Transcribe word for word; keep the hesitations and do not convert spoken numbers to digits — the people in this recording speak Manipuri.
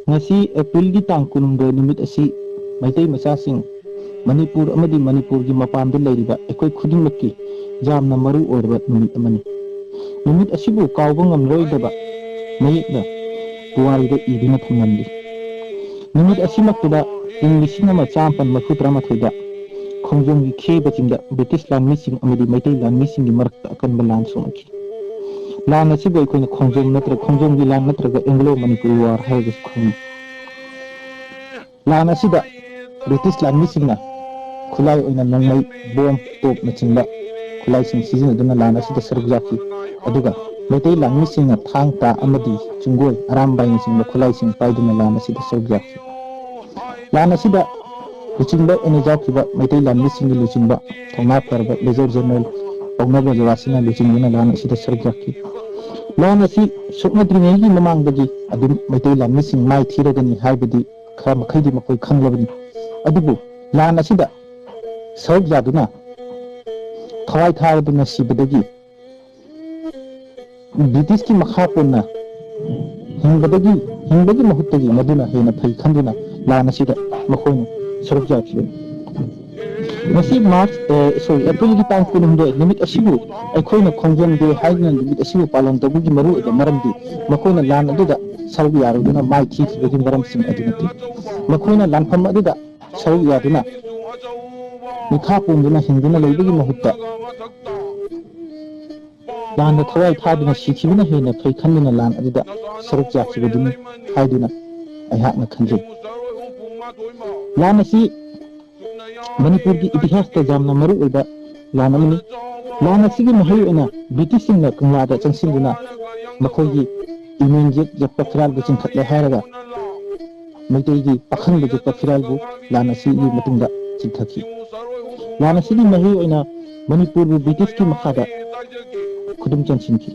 ꯉꯁꯤ ꯑꯦꯄ꯭ꯔꯤꯜꯒꯤ ꯇꯥꯡ ꯀꯨꯟꯍꯨꯝꯗꯣꯏ ꯅꯨꯃꯤꯠ ꯑꯁꯤ ꯃꯩꯇꯩ ꯃꯆꯥꯁꯤꯡ, ꯃꯅꯤꯄꯨꯔ ꯑꯃꯗꯤ ꯃꯅꯤꯄꯨꯔꯒꯤ ꯃꯄꯥꯟꯗ ꯂꯩꯔꯤꯕ ꯑꯩꯈꯣꯏ ꯈꯨꯗꯤꯡꯃꯛꯀꯤ ꯌꯥꯝꯅ ꯃꯔꯨ ꯑꯣꯏꯔꯕ ꯅꯨꯃꯤꯠ ꯑꯃꯅꯤ꯫ ꯅꯨꯃꯤꯠ ꯑꯁꯤꯕꯨ ꯀꯥꯎꯕ ꯉꯝꯂꯣꯏꯗꯕ ꯃꯌꯦꯛꯅ ꯄꯨꯋꯥꯔꯤꯗ ꯏꯗꯨꯅ ꯊꯝꯂꯝꯂꯤ꯫ ꯅꯨꯃꯤꯠ ꯑꯁꯤꯃꯛꯇꯗ ꯏꯪ ꯂꯤꯁꯤꯡ ꯑꯃ ꯆꯥꯃꯥꯄꯟ ꯃꯔꯤꯐꯨ ꯇꯔꯥꯃꯥꯊꯣꯏꯗ ꯈꯣꯡꯖꯣꯝꯒꯤ ꯈꯦꯕ ꯆꯤꯡꯗ ꯕ꯭ꯔꯤꯇꯤꯁ ꯂꯥꯟꯃꯤꯁꯤꯡ ꯑꯃꯗꯤ ꯃꯩꯇꯩ ꯂꯥꯟꯃꯤꯁꯤꯡꯒꯤ ꯃꯔꯛꯇ ꯑꯀꯟꯕ ꯂꯥꯟ ꯁꯣꯛꯅꯈꯤ꯫ ꯂꯥꯟ ꯑꯁꯤꯕꯨ ꯑꯩꯈꯣꯏꯅ ꯈꯣꯡꯖꯣꯝ ꯅꯠꯇ꯭ꯔꯒ ꯈꯣꯡꯖꯣꯝꯒꯤ ꯂꯥꯟ ꯅꯠꯇ꯭ꯔꯒ ꯑꯦꯡꯒ꯭ꯂꯣ ꯃꯅꯤꯄꯨꯔꯤ ꯋꯥꯔ ꯍꯥꯏꯔꯒꯁꯨ ꯈꯪꯅꯩ꯫ ꯂꯥꯟ ꯑꯁꯤꯗ ꯕ꯭ꯔꯤꯇꯤꯁ ꯂꯥꯟꯃꯤꯁꯤꯡꯅ ꯈꯨꯠꯂꯥꯏ ꯑꯣꯏꯅ ꯅꯣꯡꯃꯩ, ꯕꯣꯝ, ꯇꯣꯞꯅꯆꯤꯡꯕ ꯈꯨꯠꯂꯥꯏꯁꯤꯡ ꯁꯤꯖꯤꯟꯅꯗꯨꯅ ꯂꯥꯟ ꯑꯁꯤꯗ ꯁꯔꯨꯛ ꯌꯥꯈꯤ꯫ ꯑꯗꯨꯒ ꯃꯩꯇꯩ ꯂꯥꯟꯃꯤꯁꯤꯡꯅ ꯊꯥꯡ ꯇꯥ ꯑꯃꯗꯤ ꯆꯨꯡꯒꯣꯏ, ꯑꯔꯥꯝꯕꯥꯏꯅꯆꯤꯡꯕ ꯈꯨꯠꯂꯥꯏꯁꯤꯡ ꯄꯥꯏꯗꯨꯅ ꯂꯥꯟ ꯑꯁꯤꯗ ꯁꯔꯨꯛ ꯌꯥꯈꯤ꯫ ꯂꯥꯟ ꯑꯁꯤꯗ ꯂꯨꯆꯤꯡꯕ ꯑꯣꯏꯅ ꯌꯥꯎꯈꯤꯕ ꯃꯩꯇꯩ ꯂꯥꯟꯃꯤꯁꯤꯡꯒꯤ ꯂꯨꯆꯤꯡꯕ ꯊꯧꯅꯥ ꯐꯔꯕ ꯃꯦꯖꯔ ꯖꯦꯅꯔꯦꯜ ꯄꯥꯎꯅꯥꯕ ꯖꯋꯥꯁꯤꯅ ꯂꯨꯆꯤꯡꯗꯨꯅ ꯂꯥꯟ ꯑꯁꯤꯗ ꯁꯔꯨꯛ ꯌꯥꯈꯤ꯫ ꯂꯥꯟ ꯑꯁꯤ ꯁꯣꯛꯅꯗ꯭ꯔꯤꯉꯩꯒꯤ ꯃꯃꯥꯡꯗꯒꯤ ꯑꯗꯨꯝ ꯃꯩꯇꯩ ꯂꯥꯟꯃꯤꯁꯤꯡ ꯃꯥꯏ ꯊꯤꯔꯒꯅꯤ ꯍꯥꯏꯕꯗꯤ ꯈꯔ ꯃꯈꯩꯗꯤ ꯃꯈꯣꯏ ꯈꯪꯂꯕꯅꯤ꯫ ꯑꯗꯨꯕꯨ ꯂꯥꯟ ꯑꯁꯤꯗ ꯁꯔꯨꯛ ꯌꯥꯗꯨꯅ ꯊꯋꯥꯏ ꯊꯥꯗꯨꯅ ꯁꯤꯕꯗꯒꯤ ꯕ꯭ꯔꯤꯇꯤꯁꯀꯤ ꯃꯈꯥ ꯄꯣꯟꯅ ꯍꯤꯡꯕꯗꯒꯤ, ꯍꯤꯡꯕꯒꯤ ꯃꯍꯨꯠꯇꯒꯤ ꯃꯗꯨꯅ ꯍꯦꯟꯅ ꯐꯩ ꯈꯟꯗꯨꯅ ꯂꯥꯟ ꯑꯁꯤꯗ ꯃꯈꯣꯏꯅ ꯁꯔꯨꯛ ꯌꯥꯈꯤꯕꯅꯤ꯫ ꯉꯁꯤ ꯃꯥꯔꯆ, ꯑꯦ, ꯁꯣꯔꯤ, ꯑꯦꯄ꯭ꯔꯤꯜꯒꯤ ꯇꯥꯡ ꯀꯨꯟꯍꯨꯝꯗꯣꯏ ꯅꯨꯃꯤꯠ ꯑꯁꯤꯕꯨ ꯑꯩꯈꯣꯏꯅ ꯈꯣꯡꯖꯣꯝ ꯗꯦ ꯍꯥꯏꯗꯨꯅ ꯅꯨꯃꯤꯠ ꯑꯁꯤꯕꯨ ꯄꯥꯂꯟ ꯇꯧꯕꯒꯤ ꯃꯔꯨꯑꯣꯏꯕ ꯃꯔꯝꯗꯤ ꯃꯈꯣꯏꯅ ꯂꯥꯟ ꯑꯗꯨꯗ ꯁꯔꯨꯛ ꯌꯥꯔꯨꯗꯨꯅ ꯃꯥꯏ ꯊꯤꯈꯤꯕꯒꯤ ꯃꯔꯝꯁꯤꯡ ꯑꯗꯨ ꯅꯠꯇꯦ꯫ ꯃꯈꯣꯏꯅ ꯂꯥꯟꯐꯝ ꯑꯗꯨꯗ ꯁꯔꯨꯛ ꯌꯥꯗꯨꯅ ꯃꯤꯈꯥ ꯄꯣꯟꯗꯨꯅ ꯍꯤꯡꯗꯨꯅ ꯂꯩꯕꯒꯤ ꯃꯍꯨꯠꯇ ꯂꯥꯟꯗ ꯊꯋꯥꯏ ꯊꯥꯗꯨꯅ ꯁꯤꯈꯤꯕꯅ ꯍꯦꯟꯅ ꯐꯩ ꯈꯟꯗꯨꯅ ꯂꯥꯟ ꯑꯗꯨꯗ ꯁꯔꯨꯛ ꯌꯥꯈꯤꯕꯗꯨꯅꯤ ꯍꯥꯏꯗꯨꯅ ꯑꯩꯍꯥꯛꯅ ꯈꯟꯖꯩ꯫ ꯂꯥꯟ ꯑꯁꯤ ꯃꯅꯤꯄꯨꯔꯒꯤ ꯏꯇꯤꯍꯥꯁꯇ ꯌꯥꯝꯅ ꯃꯔꯨꯑꯣꯏꯕ ꯂꯥꯟ ꯑꯃꯅꯤ꯫ ꯂꯥꯟ ꯑꯁꯤꯒꯤ ꯃꯍꯩ ꯑꯣꯏꯅ ꯕ꯭ꯔꯤꯇꯤꯁꯁꯤꯡꯅ ꯀꯪꯂꯥꯗ ꯆꯪꯁꯤꯟꯗꯨꯅ ꯃꯈꯣꯏꯒꯤ ꯏꯃꯦꯟꯖꯦꯠ ꯌꯦꯛꯄ ꯐꯤꯔꯥꯜꯕꯨ ꯆꯤꯡꯈꯠꯂꯦ ꯍꯥꯏꯔꯒ ꯃꯩꯇꯩꯒꯤ ꯄꯥꯈꯪꯕ ꯌꯦꯛꯄ ꯐꯤꯔꯥꯜꯕꯨ ꯂꯥꯟ ꯑꯁꯤꯒꯤ ꯃꯇꯨꯡꯗ ꯆꯤꯡꯊꯈꯤ꯫ ꯂꯥꯟ ꯑꯁꯤꯒꯤ ꯃꯍꯩ ꯑꯣꯏꯅ ꯃꯅꯤꯄꯨꯔꯕꯨ ꯕ꯭ꯔꯤꯇꯤꯁꯀꯤ ꯃꯈꯥꯗ ꯈꯨꯗꯨꯝ ꯆꯟꯁꯤꯟꯈꯤ꯫